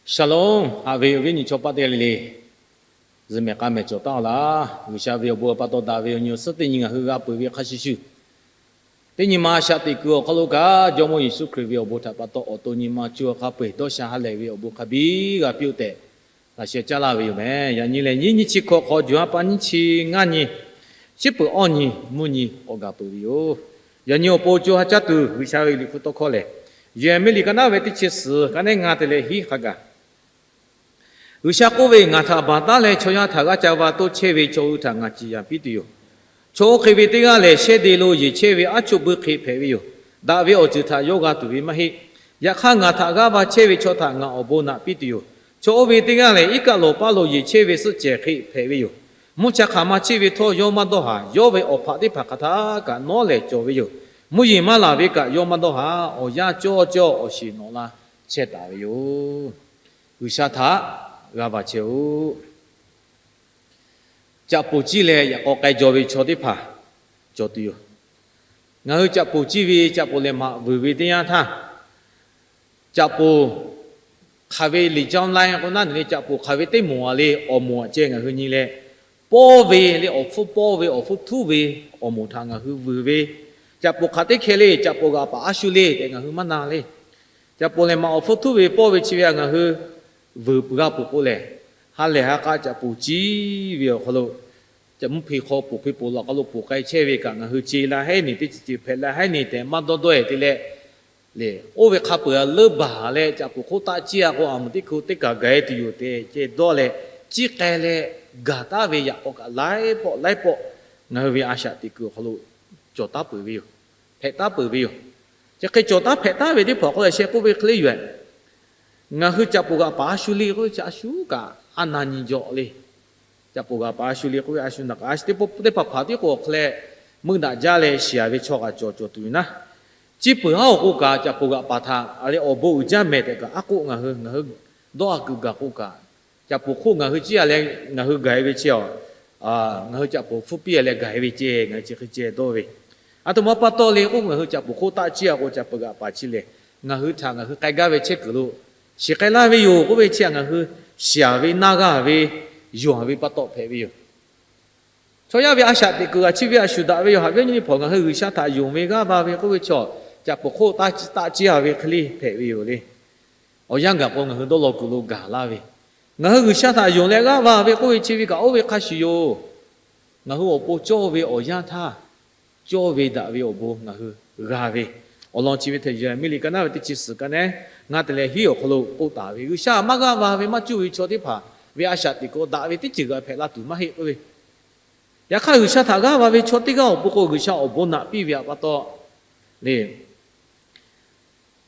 Shalom, haꞈ ve awˬ viˉ awˬ nyi chaw paˆ teˇ g'aˇ le le, zuhꞈ mehˍ k'a mehˍ cawˬ taˉ-a laˇ. G'uiˬsha ve awˬ bon awˬ pa taw daꞈ ve awˬ nyi awˬ suhˉ teˇ nyi ngaˬ hui g'a peuˬ ve hk'a shuˍ shuˍ, teˇ nyi ma shaꞈ teꞈ kuiˬ awˬ hk'aw lo kaꞈ, Jawˇmawˇ Yeˍsuˆ Hkriꞈ ve awˬ bon htaꞈ pa taw awˬ to nyi ma co ha hk'a peu-eˬ dawˇ sha ha lehˬ ve awˬ bon hk'a biˇ g'a piˇ-oˆ tehꞈ, laꞈ sheh caˉ laˇ ve yoˬ meh. Yaꞈ nyi lehˬ, nyiˇ nyiˇ chi hkawꞈ hk'aw, juˬ ha pa nyiˇ chi ngaˇ nyi, chi peuˬ awˇ nyi mvuhˇ nyi k'awꞈ gaˬ peuˬ ve yoˬ. Yaꞈ nyi awˬ pon co ha caˇ tuˬ G'uiˬsha ve Liꞈ hpu tawˇ hkawˇ lehˬ, Yehˬmiˆ liꞈ ka naˉ ve teˇ chi suhˍ ka neˉ ngaˇ te leh hiˉ hk'a gaˬ G'uiˬsha k'oˆ ve, Ngaˬ htaꞈ baˬ taˉ leh chaw yaˇ htaꞈ g'aˇ ca va toˇ chehˇ ve chaw hui htaꞈ ngaˬ ciˍ yanˍ piˇ tuˬ yoˬ. Chaw oˇ hk'e ve teˇ g'aˇ lehˬ, shehˇ de lo yeˬ chehˇ ve aˉ choˆ buiˇ hk'e hpehꞈ ve yoˬ. Daꞈ ve awˬ ceuˬ htaꞈ yawˇ g'a tuˬ ve maˇ heˆ. Yaꞈ hk'aˇ, ngaˬ htaꞈ g'aˇ va chehˇ ve chaw htaꞈ ngaˬ awˬ bon naꞈ piˇ tuˬ yoˬ. Chaw oˇ ve teˇ g'aˇ lehˬ, iˉ kaˆ lawˬ paˇ lo yeˬ chehˇ ve suhˆ cehˬ hk'e hpehꞈ ve yoˬ. Mvuhˇ cha hk'aˬ ma cheˆ ve htawˇ yawˇ maˇ dawˇ haˍ. Yawˇ ve awˬ hpaꞈ teˇ hpaˍ hk'aˬ htaˇ kaꞈ nawˉ lehˍ cawˬ ve yoˬ. Mvuhˇ yeˬ maˇ laˬ ve kaꞈ yawˇ maˇ dawˇ haˍ. Awˬ yanˇ cawˇ cawˇ awˬ shiˍ nawꞈ la chehˇ taˍ ve yoˬ. G'uiˬsha htaꞈ g'aˇ va chehˇ-oˆ. Caꞈ poˬ ciˇ leh yaꞈ k'aw k'ai jaw ve chaw teˇ hpaˍ cawˬ tuˬ yoˬ. Ngaˬ hui caꞈ poˬ ciˇ ve, caꞈ poˬ lehˬ maꞈ vuiˬ ve teˇ yanˇ htaˇ, caꞈ poˬ hk'aˬ ve liꞈ jaˇ lai k'o naˉ, caꞈ poˬ hk'aˬ ve teˇ moˍ a le, awˬ moˍ aꞈ ceh ngaˬ hui nyi leh, pawˇ ve le, awˬ hpfuhˇ pawˇ ve, awˬ hpfuhˇ htuˉ ve awˬ moˍ htaꞈ ngaˬ hui vuiˬ ve, caꞈ poˬ hk'aˬ teˇ hkeh le, caꞈ poˬ g'aꞈ paˍ a shu le tehꞈ ngaˬ hui maˇ na le. Caꞈ poˬ lehˬ maꞈ awˬ hpfuhˇ htuˉ ve pawˇ ve chi ve a ngaˬ hui vuiˬ g'a peuˬ k'o lehˬ, ha lehˬ ha k'a caꞈ poˬ ciˇ ve awˬ hk'aw lo, caꞈ mvuhˇ hpe hk'aw poˬ hk'e poˬ laꞈ k'aw lo poˬ k'ai chehˇ ve kaꞈ ngaˬ hui ce la hehˉ neˬ, teˇ ceuˬ ceuˬ hpehꞈ la hehˉ neˬ tehꞈ maˇ dawˇ dawˇ-e te leh, le, oˇ ve hk'a peuˬ a leuˉ baˬ leh caꞈ poˬ hk'oˆ taˆ ciˇ a k'o, a muˬ teˇ hkui teˇ kaˬ gaˬ-e tuˬ yoˬ tehꞈ ceh dawˇ leh, ciˇ k'ai leh gaˬ taˉ ve yaꞈ k'aw kaꞈ laiˉ pawˆ laiˉ pawˆ ngaˬ hui ve a shaꞈ teꞈ kuiˬ awˬ hk'aw lo cawˬ taˉ peuˬ ve yoˬ. Hpehꞈ taˉ peuˬ ve yoˬ. Chi hk'e cawˬ taˉ hpehꞈ taˉ ve teˇ hpaˍ awˬ hk'aw lo sheh k'oˆ ve hk'e le yoˬ. Ngaˬ hui caꞈ poˬ g'aꞈ paˍ a shu le k'oˆ ve chi a shu kaꞈ a na nyi jaw le. Caꞈ poˬ g'aꞈ paˍ a shu le k'oˆ ve a shu naˬ kaꞈ a shu teˇ hpaˍ hpaˍ tiˉ k'o awˬ hk'aw leh meuˇ daꞈ jaˇ leh shiˍ-a ve chaw kaꞈ cawˬ cawˬ tuˬ yoˬ naˉ. Chi peuˬ haˉ awˬ k'o kaꞈ caꞈ poˬ g'aꞈ paˍ htaꞈ a leh awˬ bon uiˍ jaˇ mehˍ tehꞈ kaꞈ aˉ k'oˆ ngaˬ hui, ngaˬ hui dawˇ a kuiˬ gaˬ k'o kaꞈ, caꞈ poˬ hk'oˆ ngaˬ hui ciˇ a leh ngaˬ hui gaˬ-e ve chi a, ngaˬ hui caꞈ poˬ hpfuhˇ piˇ a leh gaˬ-e ve ceh ngaˬ hui chi hk'e ceh dawˇ ve. A htoꞈ ma pa taw le k'o, ngaˬ hui caꞈ poˬ hk'oˆ taˆ ciˇ a k'o, caꞈ poˬ g'aꞈ paˍ chi lehˬ ngaˬ hui htaꞈ ngaˬ hui k'ai gaˇ ve chehˇ kuiˬ lo shiˍ k'ai laˇ ve yoˬ k'oˆ ve chi a ngaˬ hui shiˍ-a ve, naˇ g'a ve, yonˍ-a ve pa taw hpehꞈ ve yoˬ. Chaw yaˇ ve a shaꞈ teꞈ kuiˬ g'aꞈ chi ve a shu daꞈ ve yoˬ. Haꞈ ve nyi teˇ hpaˍ ngaˬ hui G'uiˬsha htaꞈ yonˍ ve g'aˇ va ve k'oˆ ve chaw, caꞈ poˬ hk'oˆ taˆ ciˇ a ve hk'e le hpehꞈ ve yoˬ le. Awˬ yanˇ gaˬ k'o ngaˬ hui dawˇ law kuiˬ lo gaˬ laˇ ve, ngaˬ hui G'uiˬsha htaꞈ yonˍ leh g'aˇ va ve k'oˆ ve chi ve kaꞈ oˇ ve hk'a shuˍ yoˬ. Ngaˬ hui awˬ pon cawˇ ve awˬ yanˇ htaˇ, cawˇ ve daꞈ ve awˬ bon ngaˬ hui g'a ve, awˬ lawn chi ve htaꞈ Yehˬmiˆ liꞈ ka naˉ ve teˇ chi suhˍ ka neˉ ngaˇ te leh hiˉ awˬ hk'aw lo k'oˆ taˍ ve, G'uiˬsha maˇ g'aˇ va ve maˇ cuˇ ve chaw teˇ hpaˍ ve a shaꞈ teꞈ kuiˬ daꞈ ve teˇ ceuˬ g'aꞈ hpehꞈ la tuˬ maˇ heˆ k'oˆ ve. Yaꞈ hk'aˇ, G'uiˬsha htaꞈ g'aˇ va ve chaw teˇ g'aˇ awˬ pon k'o, G'uiˬsha awˬ bon naꞈ piˇ ve pa taw le,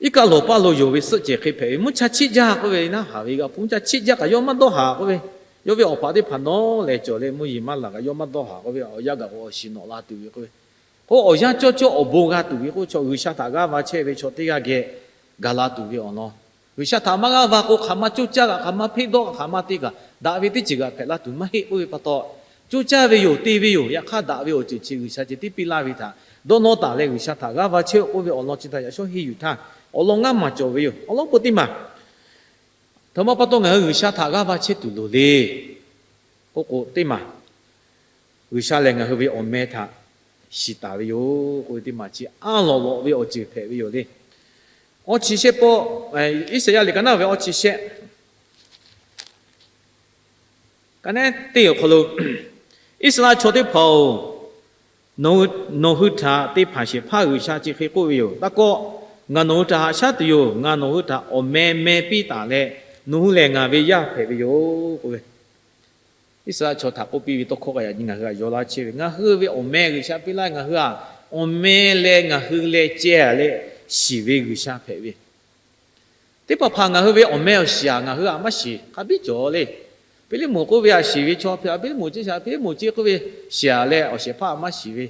iˉ kaˆ lawˬ paˇ lo yonˍ ve suhˆ cehˬ hk'e hpehꞈ ve, mvuhˇ cha chiˆ jaˇ k'oˆ ve naˉ, haˍ ve g'a hpu mvuhˇ cha chiˆ jaˇ kaꞈ yawˇ maˇ dawˇ haˍ k'oˆ ve, yawˇ ve awˬ hpaꞈ teˇ hpaˍ nawˉ leh cawˬ leh mvuhˇ yeˬ maˇ laˬ kaꞈ yawˇ maˇ dawˇ haˍ k'oˆ ve, awˬ yanˇ gaˬ k'o awˬ shiˍ nawꞈ la tuˬ ve k'oˆ ve, k'o awˬ yanˇ cawˇ cawˇ awˬ bon g'a tuˬ ve k'oˆ ve chaw, G'uiˬsha htaꞈ g'aˇ va chehˇ ve chaw teˇ g'aˇ geh gaˬ la tuˬ ve awˬ lawn. G'uiˬsha htaꞈ maˇ g'aˇ va k'o, hk'aˬ ma coˇ caˇ kaꞈ, hk'aˬ ma hpeˆ dawˆ kaꞈ, hk'aˬ ma te kaꞈ, daꞈ ve teˇ ceuˬ g'aꞈ hpehꞈ la tuˬ maˇ heˆ k'oˆ ve pa taw, coˇ caˇ ve yoˬ, te ve yoˬ. Yaꞈ hk'aˇ, daꞈ ve awˬ ceuˬ chi G'uiˬsha ceh tiˉ piˇ laˇ ve htaꞈ dawˇ nawˇ taˍ leh, G'uiˬsha htaꞈ g'aˇ va chehˇ-oˆ k'oˆ ve awˬ lawn chi htaꞈ yaꞈ shawˉ henˇ yuˬ htaˇ, awˬ lawn ngaˇ maˬ cawˬ ve yoˬ. Awˬ lawn k'o teˇ maˬ, htaꞈ ma pa taw ngaˬ hui G'uiˬsha htaꞈ g'aˇ va chehˇ tuˬ loˍ le k'oˆ k'o, teˇ maˬ G'uiˬsha lehˬ ngaˬ hui ve awˬ meh htaꞈ shiˍ taˍ ve yoˬ k'oˆ ve teˇ maˬ chi a lawꞈ lawꞈ ve awˬ ceuˬ hpehꞈ ve yoˬ le. Awˇ chi shehˆ pawˆ, Iˉsaˍyaˆ liꞈ ka naˉ ve awˇ chi shehˆ ka neˉ teˇ awˬ hk'aw lo, Iˉsaˍreˍlaˆ chaw teˇ hpaˍ-oˬ, nawˬ hui htaꞈ te hpanˍ shehˍ hpaˇ G'uiˬsha chi hk'e k'oˆ ve yoˬ. Taˇ kawˆ, ngaˬ nawˬ hui htaꞈ haꞈ shaˉ tuˬ yoˬ. Ngaˬ nawˬ hui htaꞈ awˬ meh meh piˇ taˍ leh, nawˬ hui lehˬ ngaˬ ve yaˇ hpehꞈ ve yoˬ k'oˆ ve. Iˉsaˍreˍlaˆ chaw htaꞈ k'oˆ piˇ ve tawˇ hkawˇ k'a yaꞈ nyi ngaˬ hui htaꞈ yaw laˇ chehˇ ve, ngaˬ hui ve awˬ meh G'uiˬsha piˇ laˇ, ngaˬ hui-a, awˬ meh leh ngaˬ hui leh ceh leh shiˍ ve G'uiˬsha hpehꞈ ve. Teˇ hpaˍ hpaˍ ngaˬ hui ve awˬ meh awˬ shiˍ-a ngaˬ hui-a maˇ shiˍ hk'a biˇ cawˬ le. Piˇliˇmeˍ k'oˆ ve-a shiˍ ve chaw hpehꞈ-a, Piˇliˇmeˍ ceˇ shaˍ, Piˇliˇmeˍ ceˇ k'oˆ ve shiˍ-a leh awˬ shehˍ hpaˇ maˇ shiˍ ve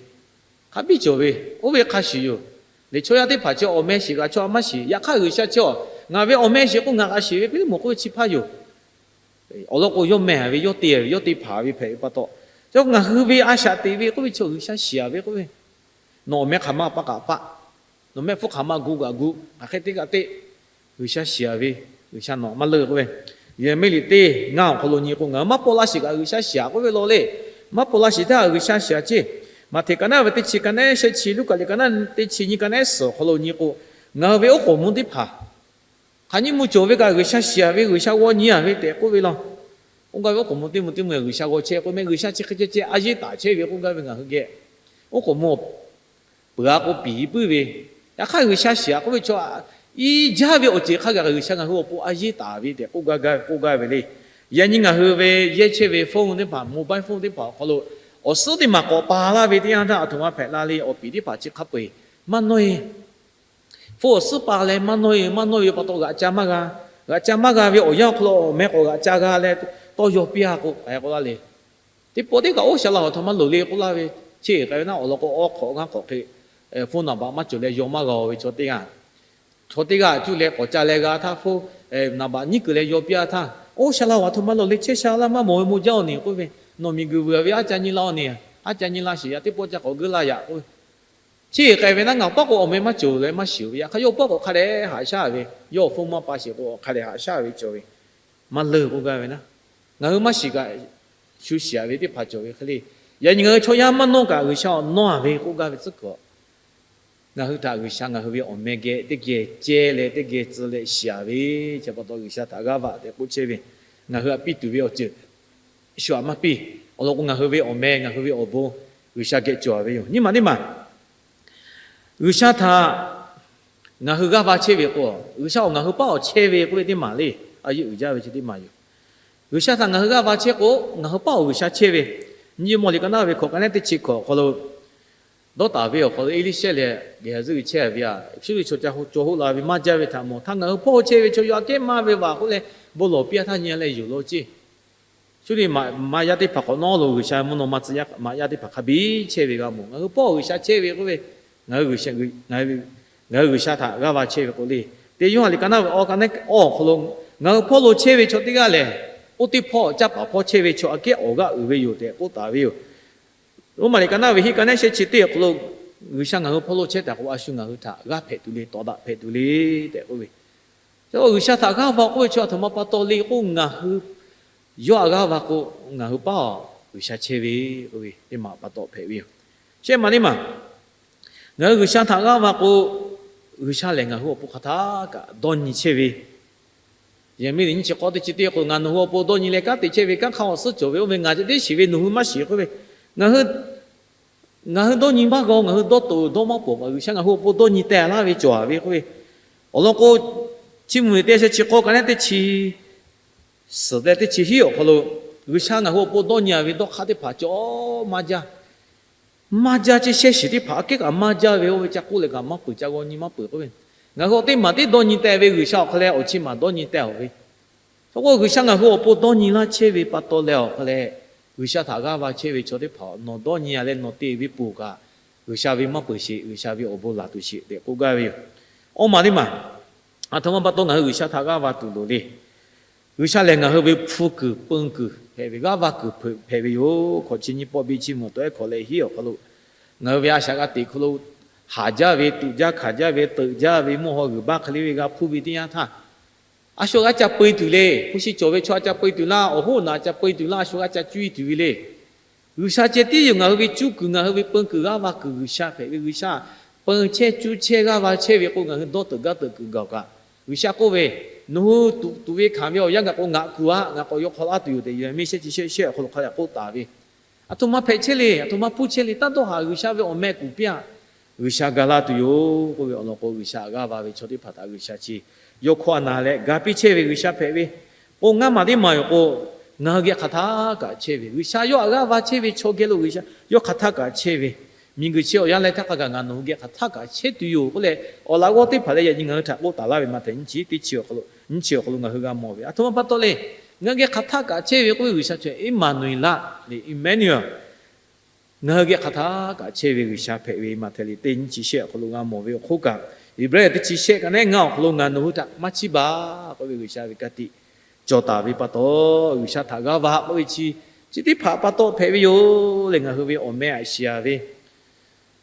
hk'a biˇ cawˬ ve, oˇ ve hk'a shuˍ yoˬ. Lehˬ chaw yaˇ teˇ hpaˍ chi awˬ meh shiˍ kaꞈ chaw-a maˇ shiˍ. Yaꞈ hk'aˇ G'uiˬsha chi-a, ngaˬ ve awˬ meh shiˍ k'o ngaˬ kaꞈ shiˍ ve, Piˇliˇmeˍ k'oˆ ve chi hpaˇ yoˬ. Awˬ lawn k'o yawˇ meh ve, yawˇ te ve, yawˇ te hpanˍ ve hpehꞈ ve pa taw, ngaˬ hui ve a shaꞈ teꞈ ve k'oˆ ve chi G'uiˬsha shiˍ-a ve k'oˆ ve, nawˬ awˬ meh hk'aˬ ma paˆ kaꞈ paˆ, nawˬ mehˆ hpfuhˇ hk'aˬ ma gu kaꞈ gu, hk'aˬ hk'e te kaꞈ te, G'uiˬsha shiˍ-a ve G'uiˬsha nawˬ maˇ leuˆ k'oˆ ve, Yeˍraˍmiˆ liꞈ teˇ ngaˇ awˬ hk'aw lo nyi k'o, ngaˬ hui maˇ paw la shiˍ kaꞈ G'uiˬsha shiˍ-aꞈ k'oˆ ve law le. Maˇ paw la shiˍ htaˇ G'uiˬsha shiˍ-aꞈ ceˇ. Maꞈhtehˍ ka naˉ ve teˇ chi ka naˉ shehˆ chi, Luˉkaꞈ liꞈ ka naˉ teˇ chi nyi ka naˉ suhˍ awˬ hk'aw lo nyi k'o, ngaˬ hui ve oˉ k'oˍ mvuh teˇ hpaˍ hk'aˬ nyi mvuh cawˬ ve kaꞈ G'uiˬsha shiˍ-aꞈ ve, G'uiˬsha g'aw nyi-a ve tehꞈ k'oˆ ve law. K'oˆ gaˇ ve, oˉ k'oˍ mvuh teˇ mvuh teˇ mvuh G'uiˬsha g'aw chehˇ k'oˆ meh, G'uiˬsha chi hk'e ceh ceh a yeˇ taˍ chehˇ ve k'oˆ gaˇ ve, ngaˬ hui geh oˉ k'oˍ mvuh peuˬ-a k'o piˍ puiˉ ve, yaꞈ hk'aˇ G'uiˬsha shiˍ-aꞈ k'oˆ ve chaw iˉ jaˇ ve awˬ ceuˬ hk'a gaˬ G'uiˬsha ngaˬ hui awˬ pon a yeˇ taˍ ve tehꞈ k'oˆ gaˇ gaˇ ve k'oˆ gaˇ ve le. Yaꞈ nyi ngaˬ hui ve yehˇ chehˇ ve phone teˇ hpaˍ, mobile phone teˇ hpaˍ awˬ hk'aw lo awˬ suhˉ teˇ maˬ k'awꞈ pa laˇ ve teˇ yanˇ htaˇ, aˬ htoꞈ ma hpehꞈ la le, awˬ piˍ teˇ hpaˍ chi hk'a peu-eˬ maˇ nawˇ-e. Phone awˬ suhˉ pa leh maˇ nawˇ-e, maˇ nawˇ ve pa taw g'aꞈ ca maˇ g'a. G'aꞈ ca maˇ g'a ve awˬ yanˇ awˬ hk'aw lo awˬ meh k'awꞈ g'aꞈ ca g'a leh, tawˇ yaw piˇ-a k'o k'ai k'oˆ laˇ le. Teˇ pawˆ teˇ kaꞈ oˇ sha la awˬ htoꞈ ma loˍ le k'oˆ laˇ ve, cheˇ k'ai ve naˉ awˬ lawn k'o, awˉ hk'awꞈ g'aˇ hk'awꞈ hk'e phone naˍ baꞈ maˇ cawˬ leh yaw maˇ g'a-o ve chaw teˇ g'aˇ, chaw teˇ g'aˇ cuˇ leh k'awꞈ ca leh g'a htaˇ, phone naˍ baꞈ nyiˉ kuiˬ leh yaw piˇ-a htaˇ, oˇ sha la awˬ htoꞈ ma loˍ le, chehˇ sha laˇ maˇ mawˬ ve maw jaˇ-oˬ ne k'oˆ ve, nawˬ miˬguiˬ vuiˬ-a ve aˉ ca nyi la-oˬ ne, aˉ ca nyi la shiˍ yaꞈ teˇ pawˆ ca k'awꞈ geuˆ laˇ yaꞈ k'oˆ ve, cheˇ k'ai ve naˉ ngaˬ pawˆ k'o awˬ meh maˇ cawˬ leh maˇ shiˍ ve, yaꞈ hk'aˇ yawˇ pawˆ k'o hk'a dehꞈ haꞈ shaˉ ve, yawˇ awˬ phone maˇ pa sheˍ k'o hk'a dehꞈ haꞈ shaˉ ve cawˬ ve, maˇ leuˆ k'oˆ gaˇ ve naˉ. Ngaˬ hui maˇ shiˍ kaꞈ shu shiˍ-a ve teˇ hpaˍ cawˬ ve hk'e le. Yaꞈ nyi ngaˬ hui chaw yaˇ maˇ nawˇ kaꞈ G'uiˬsha awˬ nawˇ-a ve k'oˆ gaˇ ve tcuhˉ kuiˬ, ngaˬ hui htaꞈ G'uiˬsha ngaˬ hui ve awˬ meh geh teˇ geh ceh leh teˇ geh tcuh leh shiˍ-a ve, chi pa taw G'uiˬsha htaꞈ g'aˇ va tehꞈ k'oˆ chehˇ ve, ngaˬ hui htaꞈ piˇ tuˬ ve awˬ ceuˬ shu-aꞈ maˇ piˇ. Awˬ lawn k'o, ngaˬ hui ve awˬ meh, ngaˬ hui ve awˬ bon G'uiˬsha geh cawˬ-a ve yoˬ. Nyi ma teˇ maˬ G'uiˬsha htaꞈ ngaˬ hui g'aˇ va chehˇ ve k'o, G'uiˬsha awˬ ngaˬ hui paˉ awˬ chehˇ ve k'oˆ ve teˇ maˬ le. A yeˇ uiˍ jaˇ ve chi teˇ maˬ yoˬ. G'uiˬsha htaꞈ ngaˬ hui g'aˇ va chehˇ k'o, ngaˬ hui paˉ awˬ G'uiˬsha chehˇ ve, nyi mawˬ liꞈ ka naˉ ve hkawꞈ ka naˉ teˇ chi hkawꞈ awˬ hk'aw lo, dawˇ taˍ ve awˬ hk'aw lo Eˇliˇshehˇ leh gehˬ zuhˆ chehˇ ve, shu ve chaw ca ho cawˬ hoˆ la ve maˇ jaˇ ve htaꞈ mawˬ htaˇ, ngaˬ hui hpawˇ chehˇ ve chaw yaˇ aꞈ kehˉ maˇ ve vaˬ k'oˆ leh, bon lawˬ piˇ-a htaˇ nyi leh yoˬ law ceˇ. Shu ve maꞈ yaˇ teˇ hpaˍ hk'awꞈ nawˉ lo G'uiˬsha mvuhˇ naw ma tcuh yaˇ maꞈ yaˇ teˇ hpaˍ hk'a biˇ chehˇ ve g'a mawˬ. Ngaˬ hui hpawˇ G'uiˬsha chehˇ ve k'oˆ ve, ngaˬ hui G'uiˬsha htaꞈ g'aˇ va chehˇ ve k'o le. Teˇ Yoˇhanˬ liꞈ ka naˉ ve awˬ ka naˉ awˬ hk'aw lo, ngaˬ hui hpawˇ lo chehˇ ve chaw teˇ g'aˇ lehˬ, oˇ teˇ hpawˇ caˇ paˍ hpawˇ chehˇ ve chaw aꞈ kehˉ awˬ g'aˇ uiˍ ve yoˬ tehꞈ k'oˆ taˍ ve yoˬ. Roˉmaꞈ liꞈ ka naˉ ve hiˆ ka naˉ shehˆ chi teˇ awˬ hk'aw lo, G'uiˬsha ngaˬ hui hpawˇ lo chehˇ taˍ k'o, a shu ngaˬ hui htaꞈ g'aˇ hpehꞈ tuˬ le, tawˍ daꞈ hpehꞈ tuˬ le tehꞈ k'oˆ ve, G'uiˬsha htaꞈ g'aˇ va k'oˆ ve chi aˬ htoꞈ ma pa taw le k'o, ngaˬ hui yawˇ aꞈ g'aˇ va k'o, ngaˬ hui paˉ awˬ G'uiˬsha chehˇ ve k'oˆ ve teˇ maˬ pa taw hpehꞈ ve yoˬ. Shehˆ maˬ teˇ maˬ, ngaˬ hui G'uiˬsha htaꞈ g'aˇ va k'o, G'uiˬsha lehˬ ngaˬ hui awˬ pon hk'aˬ htaˇ kaꞈ dawˇ nyi chehˇ ve, Yeˍraˍmiˆ liꞈ nyiˇ chi k'awˇ teˇ chi teˇ k'o, ngaˬ nawˬ hui awˬ pon dawˇ nyi leh kanˉ te chehˇ ve kanˉ hk'aˇ awˬ suhˉ cawˬ ve, oˇ ve ngaˬ ceh tiˉ shiˍ ve nawˬ hui maˇ shiˍ k'oˆ ve, ngaˬ hui ngaˬ hui dawˇ nyi maˇ g'a-o, ngaˬ hui dawˇ toꞈ dawˇ maˇ peuˬ kaꞈ G'uiˬsha ngaˬ hui awˬ pon dawˇ nyi teh laˇ ve cawˬ-a ve k'oˆ ve. Awˬ lawn k'o, Chiˇ mvuh liꞈ teˇ chi chi k'awˇ ka naˉ teˇ chi suhˍ leh teˇ chi hiˉ awˬ hk'aw lo, G'uiˬsha ngaˬ hui awˬ pon dawˇ nyi-a ve dawˇ hk'aˇ teˇ hpaˍ cawˬ maˇ jaˇ. Maˇ jaˇ ceˇ, shehˇ shiˍ teˇ hpaˍ aꞈ kehˉ kaꞈ maˇ jaˇ ve, oˇ ve ca k'oˆ leh kaꞈ maˇ peuˬ, ca g'aw nyi maˇ peuˬ k'oˆ ve, ngaˬ hui awˬ teˇ maˬ teˇ dawˇ nyi teh ve G'uiˬsha awˬ hk'aw leh awˬ chi maˬ dawˇ nyi teh-a ve. Hk'e k'o, G'uiˬsha ngaˬ hui awˬ pon dawˇ nyi laˇ chehˇ ve pa taw leh awˬ hk'aw leh, G'uiˬsha htaꞈ g'aˇ va chehˇ ve chaw teˇ hpaˍ nawˬ dawˇ nyi-a leh nawˬ te ve peuˬ kaꞈ, G'uiˬsha ve maˇ peuˬ sheˍ, G'uiˬsha ve awˬ bon laˬ tuˬ sheˍ tehꞈ k'oˆ gaˇ ve yoˬ. Awˇ maˬ teˇ maˬ, aˬ htoꞈ ma pa taw ngaˬ hui G'uiˬsha htaꞈ g'aˇ va tuˬ loˍ le. G'uiˬsha lehˬ ngaˬ hui ve hpu kuiˬ peun kuiˬ hpehꞈ ve, g'aˇ va kuiˬ hpehꞈ ve yoˬ. Hkawꞈ chi nyiˇ pawˆ biˇ chiˇ mvuh tawˆ-ehˉ hkawꞈ leh hiˉ awˬ hk'aw lo, ngaˬ hui ve a shaꞈ g'a teꞈ hk'aw lo haˍ jaˇ ve, tuꞈ jaˇ hkanˍ jaˇ ve, teuꞈ jaˇ ve, mvuhˇ haw g'uiˬ baˇ hk'e le ve g'a hpuˇ ve teˇ yanˇ htaˇ, a shu g'a ca peu-e tuˬ le. Hpu shi cawˬ ve chaw a ca peu-e tuˬ laˇ, awˬ hoˉ naꞈ a ca peu-e tuˬ laˇ, a shu g'a ca cuˇ-e tuˬ ve le. G'uiˬsha ceh tiˉ yoˬ. Ngaˬ hui ve cuˇ kuiˬ, ngaˬ hui ve peun kuiˬ, g'aˇ va kuiˬ G'uiˬsha hpehꞈ ve. G'uiˬsha peun chehˇ cuˇ chehˇ g'aˇ va chehˇ ve k'o, ngaˬ hui dawˇ teuꞈ gaˇ teuꞈ kuiˬ gaˬ kaꞈ, G'uiˬsha k'oˆ ve, nawˬ hui tuꞈ tuꞈ ve hkanˍ ve awˬ yanˇ gaˬ k'o ngaˬ kuˬ-a, ngaˬ k'awꞈ yaw hk'aw laˇ tuˬ yoˬ tehꞈ, Yeˍraˍmiˆ shehˆ chi shehˆ shehˆ awˬ hk'aw lo hk'a dehꞈ k'oˆ taˍ ve. Aˬ htoꞈ ma hpehꞈ chehˇ le, aˬ htoꞈ ma hpuˇ chehˇ le, taˇ dawˇ haꞈ, G'uiˬsha ve awˬ meh kuˬ piˇ-a. G'uiˬsha ga laˇ tuˬ yoˬ k'oˆ ve awˬ lawn k'o, G'uiˬsha g'aˇ va ve chaw teˇ hpaˍ htaꞈ G'uiˬsha chi yawˇ hkawˇ a na leh ga piˇ chehˇ ve G'uiˬsha hpehꞈ ve k'o, ngaˇ maˬ teˇ maˬ yoˬ k'o, ngaˬ hui geh hk'aˬ htaˇ kaꞈ chehˇ ve G'uiˬsha, yawˇ aꞈ g'aˇ va chehˇ ve chaw geh lo G'uiˬsha yawˇ hk'aˬ htaˇ kaꞈ chehˇ ve, miˬguiˬ chi awˬ yanˇ leh htaˇ hk'a gaˬ ngaˬ nawˬ hui geh hk'aˬ htaˇ kaꞈ chehˇ tuˬ yoˬ k'oˆ leh, awˬ laꞈ g'awˇ teˇ hpaˍ leh yaꞈ nyi ngaˬ hui htaꞈ k'oˆ taˍ laˇ ve, Maꞈhtehˍ nyiˇ chi teˇ chi awˬ hk'aw lo, nyiˇ chi awˬ hk'aw lo ngaˬ hui g'a mawˬ ve. Aˬ htoꞈ ma pa taw le, ngaˬ hui geh hk'aˬ htaˇ kaꞈ chehˇ ve k'oˆ ve G'uiˬsha chi Eˇmaˍnuˍeˍlaˆ le, Eˍmaˍnuˍeˍlaˆ, ngaˬ hui geh hk'aˬ htaˇ kaꞈ chehˇ ve G'uiˬsha hpehꞈ ve, Maꞈhtehˍ liꞈ teˇ nyiˇ chi shehˆ awˬ hk'aw lo g'a mawˬ ve awˬ hk'oˆ kaꞈ, Heˍbrehˇ teˇ chi shehˆ ka naˉ ngaˇ awˬ hk'aw lo ngaˬ nawˬ hui htaꞈ maˇ chiˇ baˬ k'oˆ ve G'uiˬsha ve ka tiꞈ cawˬ taˍ ve pa taw, G'uiˬsha htaꞈ g'aˇ va k'oˆ ve chi, chi teˇ hpaˍ pa taw hpehꞈ ve yoˬ leh, ngaˬ hui ve awˬ meh aꞈ shiˍ-a ve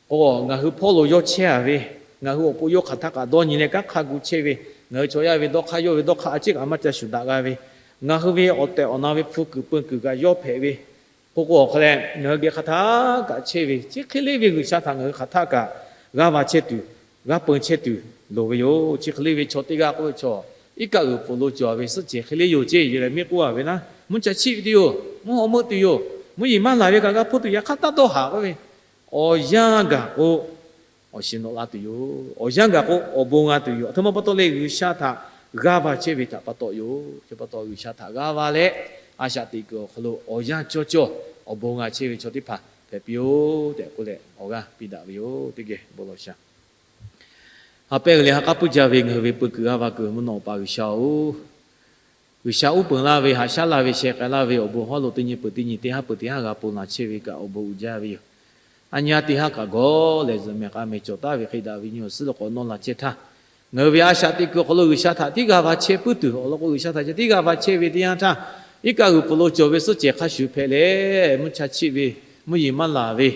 k'o, ngaˬ hui hpawˇ lo yawˇ chehˇ-a ve, ngaˬ hui awˬ pon yawˇ hk'aˬ htaˇ kaꞈ dawˇ nyi leh kanˉ hk'a gu chehˇ ve, Ngaˬ hui chaw yaˇ ve dawˇ hk'aˇ yawˇ ve dawˇ hk'aˇ a ciˉ kaꞈ maˇ ca shuˍ daꞈ g'a ve, ngaˬ hui ve awˬ tehˬ awˬ na ve hpu kuiˬ peu kuiˬ kaꞈ yawˇ hpehꞈ ve, k'o k'o awˬ hk'a leh ngaˬ hui geh hk'a htaˇ kaꞈ chehˇ ve chi hk'e le ve G'uiˬsha htaꞈ ngaˬ hui hk'aˬ htaˆ kaꞈ g'aˇ va chehˇ tuˬ, g'aˇ peu chehˇ tuˬ loˍ ve yoˬ. Chi hk'e le ve chaw teˇ g'aˇ k'oˆ ve chaw, iˉ kaˆ g'uiˬ pfuhˍ lo cawˬ ve suhˆ cehˬ hk'e le yoˬ ceˇ. Yehˬ lehˬ miˇ k'oˆ a ve naˉ, mvuhˇ cha chiˆ ve tuˬ yoˬ, mvuhˇ haw meuˆ tuˬ yoˬ, mvuhˇ yeˬ maˇ laˬ ve kaꞈ g'a hpuˇ tuˬ, yaꞈ hk'aˇ taˇ dawˇ haˍ k'oˆ ve, awˬ yanˇ gaˬ k'o awˬ shiˍ nawꞈ la tuˬ yoˬ. Awˬ yanˇ gaˬ k'o awˬ bon g'a tuˬ yoˬ. Aˬ htoꞈ ma pa taw leh G'uiˬsha htaꞈ g'aˇ va chehˇ ve htaꞈ pa taw yoˬ. Chi pa taw G'uiˬsha htaꞈ g'aˇ va leh, a shaꞈ teꞈ kuiˬ awˬ hk'aw lo awˬ yanˇ cawˇ cawˇ awˬ bon g'a chehˇ ve chaw teˇ hpaˍ hpehꞈ piˇ-oˆ tehꞈ k'oˆ leh awˬ g'aˇ piˇ daꞈ ve yoˬ. Teˇ geh bon lawˬ shaˍ. Ha pehˇ g'uiˬ leh ha k'aˉ puiˉ jaˇ ve ngaˬ hui ve peu kuiˬ g'aˇ va kuiˬ mvuhˇ naw Awˬ pa G'uiˬsha-oˬ, G'uiˬsha uˉ peunˍ laˇ ve, haꞈ shaˉ laˇ ve, sheh k'ai laˇ ve awˬ bon hawˉ lo teˇ nyi peuˬ teˇ nyi teˇ haˉ peuˬ teˇ haˉ g'a ponˬ laˬ chehˇ ve kaꞈ awˬ bon uiˍ jaˇ ve yoˬ. A nyi a teˇ haˉ kaꞈ gawˇ lehˬ zuhꞈ mehˬ k'a mehˬ cawˬ taˍ ve hk'e daꞈ ve nyi awˬ suhˉ lo k'awꞈ nawˇ la chehˇ htaˇ, ngaˬ hui ve a shaꞈ teꞈ kuiˬ awˬ hk'aw lo G'uiˬsha htaꞈ tiˉ g'a va chehˇ puiˉ tuˬ awˬ lawn k'o, G'uiˬsha htaꞈ ceh tiˉ g'a va chehˇ ve teˇ yanˇ htaˇ, iˉ kaˆ g'uiˬ pfuhˍ lo cawˬ ve suhˆ cehˬ hk'a shuˍ hpehꞈ leh mvuhˇ cha chiˆ ve, mvuhˇ yeˬ maˇ laˬ ve,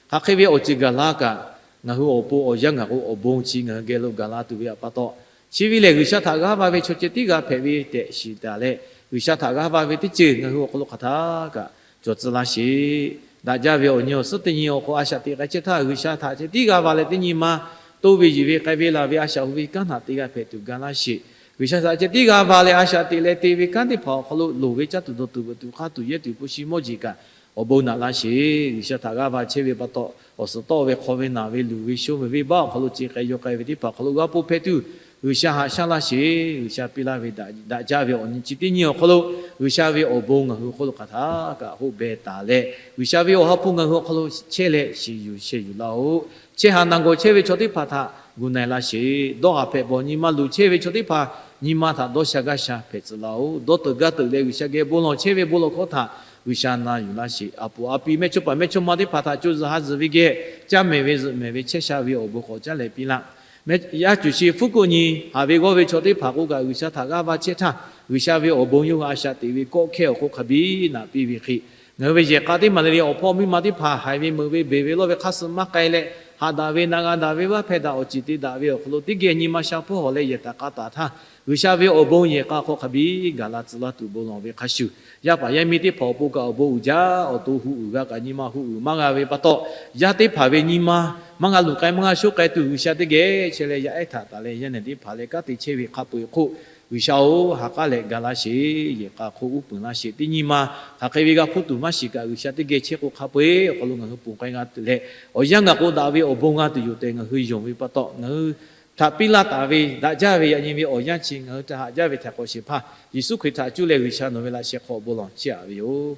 hk'aˬ hk'e ve awˬ ceuˬ gaˬ la kaꞈ, ngaˬ hui awˬ pon awˬ yanˇ gaˬ k'o awˬ bon chi ngaˬ hui geh lo gaˬ la tuˬ ve htaꞈ pa taw, chi ve lehˬ G'uiˬsha htaꞈ g'aˇ va ve chaw ceh tiˉ g'a hpehꞈ ve tehꞈ shiˍ taˍ leh, G'uiˬsha htaꞈ g'aˇ va ve teˇ ceuˬ ngaˬ hui awˬ hk'aw lo hk'aˬ htaˇ kaꞈ cawˬ tcuh laˇ sheˍ. Daꞈ jaˇ ve awˬ nyi awˬ suhˉ teˇ nyi awˬ hk'aw a shaꞈ teꞈ k'ai chehˇ htaˇ, G'uiˬsha htaꞈ ceh tiˉ g'a va leh teˇ nyi ma toˇ ve yiˬ ve k'ai ve laˬ ve a shaꞈ hu ve kanˉ htaꞈ te g'a hpehꞈ tuˬ ga laˇ sheˍ. G'uiˬsha htaꞈ ceh tiˉ g'a va leh a shaꞈ teꞈ leh te ve kanˉ teˇ hpaˍ awˬ hk'aw lo loˍ ve caˇ tuˬ dawˬ tuˬ veuꞈ tuˬ hk'aˇ tuˬ yehˇ tuˬ hpu shi mawˇ jeˬ kaꞈ awˬ bon naꞈ laˇ sheˍ. G'uiˬsha htaꞈ g'aˇ va chehˇ ve pa taw, awˬ suhˍ tawˆ ve hk'aw ve naˬ ve luˬ ve shonˇ ve venˇbaˆ awˬ hk'aw lo ce k'ai yaw k'ai ve teˇ hpaˍ awˬ hk'aw lo g'a ponˬ hpehꞈ tuˬ, G'uiˬsha haꞈ shaˉ laˇ sheˍ. G'uiˬsha piˇ laˇ ve daꞈ jaˇ ve awˬ nyi chi teˇ nyi awˬ hk'aw lo, G'uiˬsha ve awˬ bon ngaˬ hui hk'oˆ lo hk'aˬ htaˇ kaꞈ hoˆ beh taˍ leh, G'uiˬsha ve awˬ ha hpu ngaˬ hui awˬ hk'aw lo chehˇ leh shiˍ yuˬ sheh yuˬ laˇ-oˆ. Chehˇ haˍ naˬ gawˬ chehˇ ve chaw teˇ hpaˍ htaꞈ gu na-e laˇ sheˍ. Dawˇ haˍ hpehꞈ bawˬ nyi ma luˬ chehˇ ve chaw teˇ hpaˍ nyi ma htaꞈ dawˇ sha gaˇ sha hpehꞈ tcuh laˇ-oˆ. Dawˇ teuꞈ gaˇ teuꞈ leh G'uiˬsha geh bon lawˬ chehˇ ve bon lawˬ hkawˇ htaꞈ G'uiˬsha na yuˬ laˇ sheˍ. A poˍ a pi mehˇchawˇ paˍ mehˇchawˇma teˇ hpaˍ htaꞈ co zuhˬ ha zuhˬ ve geh caˇ mehˍ ve zuhꞈ mehˍ ve chehˇ sha ve awˬ bon k'awꞈ caˉ leh piˇ laˇ. Yaˇ cuˬ shi hpfuhˇ kuˆ nyi haꞈ ve g'awˇ ve chaw teˇ hpaˍ k'oˆ kaꞈ G'uiˬsha htaꞈ g'aˇ va chehˇ htaˇ, G'uiˬsha ve awˬ bon yawˇ hui a shaꞈ teꞈ ve kawˆ hkehˇ awˬ hk'oˆ hk'a biˇ naꞈ piˇ ve hk'e, ngaˬ hui ve yehˬ k'a teˇ maˬ le le awˬ hpawˇ miˇ ma teˇ hpaˍ haiˬ ve meuꞈ ve beˬ ve lawˇ ve hk'a suh maˇ k'ai leh, haꞈ daꞈ ve na g'a daꞈ ve vaˇ hpehˇ daꞈ awˬ ceˬ te daꞈ ve awˬ hk'aw lo teˇ geh nyi ma sha hpawˇ hawˬ leh yehˬ taˍ k'a taˍ htaˇ, G'uiˬsha ve awˬ bon yehˬ k'a hk'aw hk'a biˇ gaˬ la tcuh laˇ tuˬ bon lawˬ ve hk'a shuˍ, yaˇ paˍ yaˇ miˇ teˇ hpaˍ awˬ pon kaꞈ awˬ bon uiˍ jaˇ. Awˬ to huˆ uiˍ g'a kaꞈ nyi ma huˆ uiˍ maˇ g'a ve pa taw, yaˇ teˇ hpaˍ ve nyi ma maˇ g'a luˬ k'ai maˇ g'a shoˉ k'ai tuˬ G'uiˬsha teˇ geh chehˇ leh yaˇ ehˉ htaꞈ taˍ leh yaˇ nehˬ teˇ hpaˍ leh kanˉ te chehˇ ve hk'a peu-eˬ hk'oˆ, G'uiˬsha-oˬ, ha k'aˉ leh ga laˇ sheˍ. Yehˬ k'a hk'oˆ uˉ peunˍ laˇ sheˍ. Teˇ nyi ma hk'aˬ hk'e ve g'a hpuˇ tuˬ maˇ shiˍ kaꞈ, G'uiˬsha teˇ geh chehˇ k'o hk'a peu-eˬ awˬ hk'aw lo ngaˬ hui ponˬ k'ai g'a tuˬ leh, awˬ yanˇ gaˬ k'o daꞈ ve awˬ bon g'a tuˬ yoˬ tehꞈ ngaˬ hui yonˍ ve pa taw, ngaˬ hui htaꞈ piˇ laˇ taˍ ve daꞈ jaˇ ve yaꞈ nyi ve awˬ yanˇ chi ngaˬ hui htaꞈ haꞈ jaˇ ve htaꞈ k'awꞈ shehˍ hpaˇ Yeˍsuˆ Hkriꞈ htaꞈ cuˇ leh G'uiˬsha nawˬ ve laꞈ sheh hk'aw bon lawˬ chehˇ aꞈ ve yoˬ.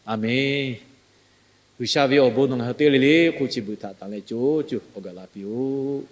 A menˬ. G'uiˬsha ve awˬ bon nawˬ ngaˬ hui teˇ g'aˇ le le hk'oˆ chi beuꞈ htaꞈ tanˬ leh co cuˬ k'awꞈ gaˬ la piˇ-oˆ.